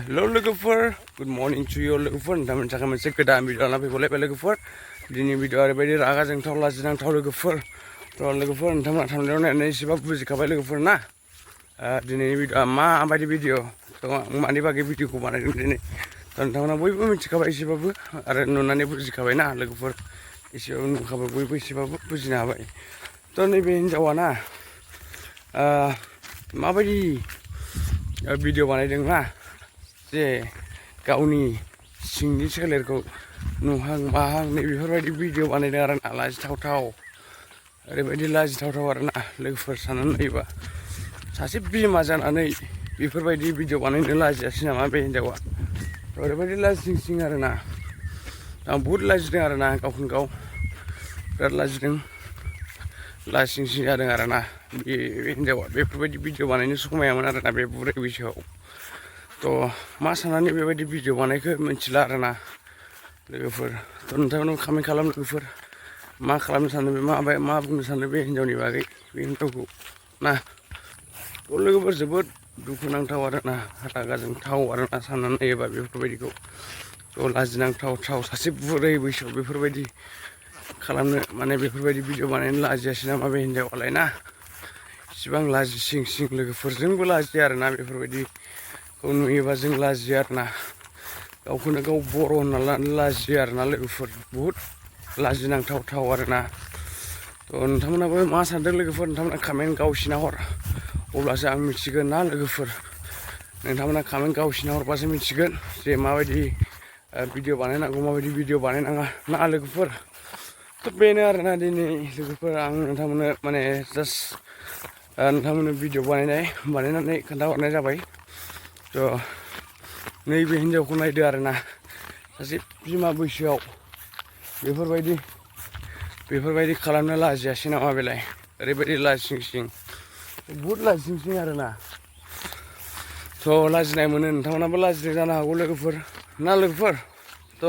Hello logofer, good morning to you logofer. Nonton थाखाय मोनसे गोदान भिडिअ लाना फैबावलायबाय लोगोफोर. दिनै भिडिअ ओरैबायदि रागा जोंथाव लाजिनांथाव लोगोफोर. थ' लोगोफोर नोंथांमोना थांनायाव नायनानै एसेबाबो बुजिखाबाय लोगोफोर ना. दिनैनि भिडिअआ माबायदि भिडिअ, थ' आं मानि बागै भिडिअखौ बानायदों दिनै. थ' नोंथांमोना बयबो मिथिखाबाय एसेबाबो आरो नुनानै बुजिखाबाय ना लोगोफोर. एसेबाबो नुखाबाय बयबो एसेबाबो बुजिनो हाबाय. थ' नैबे हिन्जावा ना माबायदि भिडिअ बानायदों ना, जे गावनि सिंनि सोलेरखौ नुहां माहां नैबेफोरबायदि भिडिअ बानायदों आरो ना, लाजिथावथाव, ओरैबायदि लाजिथावथाव आरो ना लोगोफोर. साननानै नायोबा सासे बिमा जानानै बेफोरबायदि भिडिअ बानायनो लाजियासै नामा बे हिन्जावा? ओरैबायदि लाजिसिं आरो ना, आं बुहुद लाजिदों आरो ना, गावखौनो गाव बिराद लाजिदों, लाजिसिं जादों आरो ना बे हिन्जावा. बेफोरबायदि भिडिअ बानायनो समायामोन आरो ना बे बुरै बैसोआव. थ' मा साननानै बेबायदि भिडिअ बानायखो मिथिला आरो ना लोगोफोर. थ' नोंथांमोन कमेन्ट खालाम लोगोफोर, मा खालामनो सानो, मा बुंनो सानो बे हिन्जावनि बागै, बे हिन्जावखौ ना. थ' लोगोफोर जोबोद दुखुनांथाव आरो ना, रागा जोंथाव आरो ना साननानै नायोबा बेफोरबायदिखौ. थ' लाजिनांथाव सासे बुरै बैसोआव बेफोरबायदि खालामनो, माने बेफोरबायदि भिडिअ बानायनो लाजियासै नामा बे हिन्जावालाय ना. इसिबां लाजिसिं लोगोफोर, जोंबो लाजियो आरो ना बेफोरबायदिखौ नुयोबा जों लाजियो आरो ना. गावखौनो गाव बर' होनना लानो लाजियो आरो ना लोगोफोर, बुहुद लाजिनांथाव आरो ना. थ' नोंथांमोनाबो मा सानदों लोगोफोर, नोंथांमोना कमेन्ट गावसिना हर, अब्लासो आं मिथिगोन ना लोगोफोर. नोंथांमोना कमेन्ट गावसिना हरबासो मिथिगोन जे माबायदि भिडिअ बानायनांगौ, माबायदि भिडिअ बानायनाङा ना लोगोफोर. थ' बेनो आरो ना दिनै लोगोफोर, आं नोंथांमोननो माने जास्ट नोंथांमोननो भिडिअ बानायनानै खोन्थाहरनाय जाबाय. थ' नैबे हिन्जावखौ नायदो आरो ना, सासे बिमा बैसोआव बेफोरबायदि खालामनो लाजियासै नामा बेलाय? ओरैबायदि लाजिसिं, बुहुद लाजिसिं आरो ना. थ' लाजिनाय मोनो, नोंथांमोनाबो लाजिदों जानो हागौ लोगोफोर ना लोगोफोर. थ'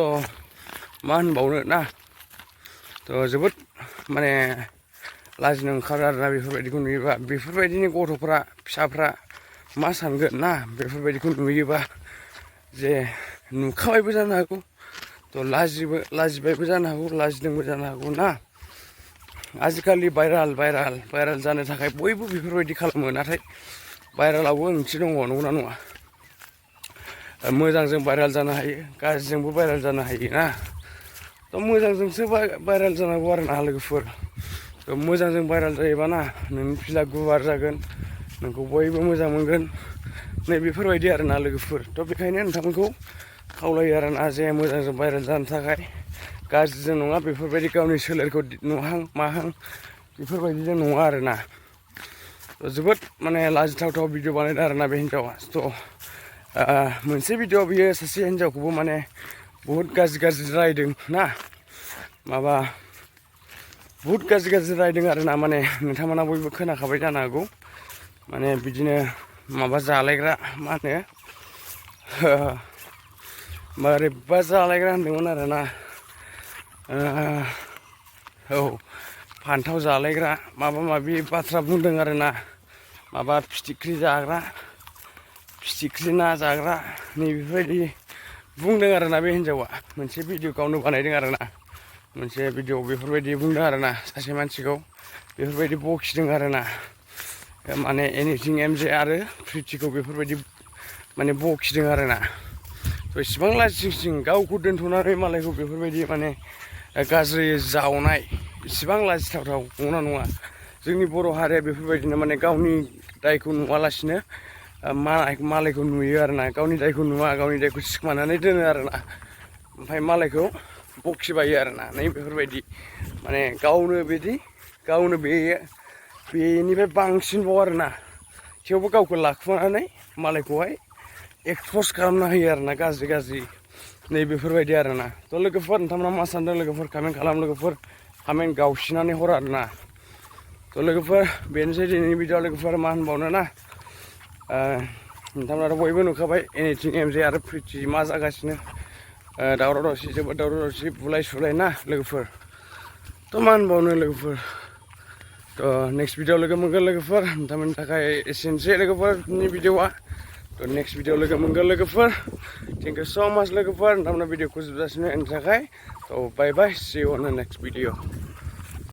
मा होनबावनो ना. थ' जोबोद माने लाजिनो ओंखारो आरो ना बेफोरबायदिखौ नुयोबा. बेफोरबायदिनि गथ'फ्रा, फिसाफ्रा मा सानगोन ना बेफोरबायदिखौ नुयोबा, जे नुखाबायबो जानो हागौ, थ' लाजिबायबो जानो हागौ, लाजिदोंबो जानो हागौ ना. आजिखालि भाइराल जानो थाखाय बयबो बेफोरबायदि खालामो, नाथाय भाइरालावबो ओंथि दङ, नंगौना नङा? मोजांजों भाइराल जानो हायो, गाज्रिजोंबो भाइराल जानो हायो ना. थ' मोजांजोंसो भाइराल जानांगौ आरो ना लोगोफोर. थ' मोजांजों भाइराल जायोबा ना, नोंनि फिल्डआ गुवार जागोन, नोंखौ बयबो मोजां मोनगोन, नै बेफोरबायदि आरो ना लोगोफोर. थ' बेखायनो नोंथांमोनखौ खावलायो आरो ना, जे मोजांजों भाइराल जानो थाखाय, गाज्रिजों नङा, बेफोरबायदि गावनि सोलेरखौ नुहां माहां बेफोरबायदिजों नङा आरो ना. थ' जोबोद माने लाजिथावथाव भिडिअ बानायदों आरो ना बे हिन्जावा. थ' मोनसे भिडिअ बियो सासे हिन्जावखौबो माने बुहुद गाज्रि रायदों ना, बुहुद गाज्रि रायदों आरो ना. माने नोंथांमोना बयबो खोनाखाबाय जानो हागौ, माने बिदिनो माबा जालायग्रा, मा होनो मारैबा जालायग्रा होनदोंमोन आरो ना. औ, फान्थाव जालायग्रा माबा माबि बाथ्रा बुंदों आरो ना. माबा फिथिख्रि ना जाग्रा नैबेफोरबायदि बुंदों आरो ना बे हिन्जावा. मोनसे भिडिअ गावनो बानायदों आरो ना, मोनसे भिडिअ बेफोरबायदि बुंदों आरो ना, सासे मानसिखौ बेफोरबायदि बखिदों आरो ना. माने एनिथिं एमजे आरो प्रिथिखौ बेफोरबायदि माने बखिदों आरो ना. थ' इसिबां लाजिसिं, गावखौ दोनथ'नानै मालायखौ बेफोरबायदि माने गाज्रि जावनाय, इसिबां लाजिथावथाव, नंगौना नङा? जोंनि बर' हारिया बेफोरबायदिनो माने गावनि दायखौ नुवालासिनो मालायखौ नुयो आरो ना. गावनि दायखौ नुवा, गावनि दायखौ सिखोमानानै दोनो आरो ना, ओमफ्राय मालायखौ बखिबायो आरो ना। नै बेफोरबायदि माने गावनो बेनिफ्राय बांसिनबाव आरो ना, थेवबो गावखौ लाखुमानानै मालायखौहाय एक्सपस खालामना होयो आरो ना, गाज्रि नै बेफोरबायदि आरो ना. थ' लोगोफोर, नोंथांमोना मा सानदों लोगोफोर, कमेन्ट खालाम लोगोफोर, कमेन्ट गावसिनानै हर आरो ना. थ' लोगोफोर, बेनोसै दिनैनि भिडिअ लोगोफोर, मा होनबावनो ना. नोंथांमोनाथ' बयबो नुखाबाय एनिथिं एमजे आरो प्रिथि मा जागासिनो, जोबोद दावराव दावसि, बुलाय सुलाय ना लोगोफोर. थ' मा होनबावनो लोगोफोर. थ' नेक्स्ट भिडिअ लोगो मोनगोन लोगोफोर, नोंथांमोननि थाखाय एसेनोसै लोगोफोरनि भिडिअआ. थ' नेक्स्ट भिडिअ लोगो मोनगोन लोगोफोर थेंक इउ स' माच लोगोफोर नोंथांमोना भिडिअखौ जोबजासिम नायनो थाखाय थ' बाय बाय सि U on the next video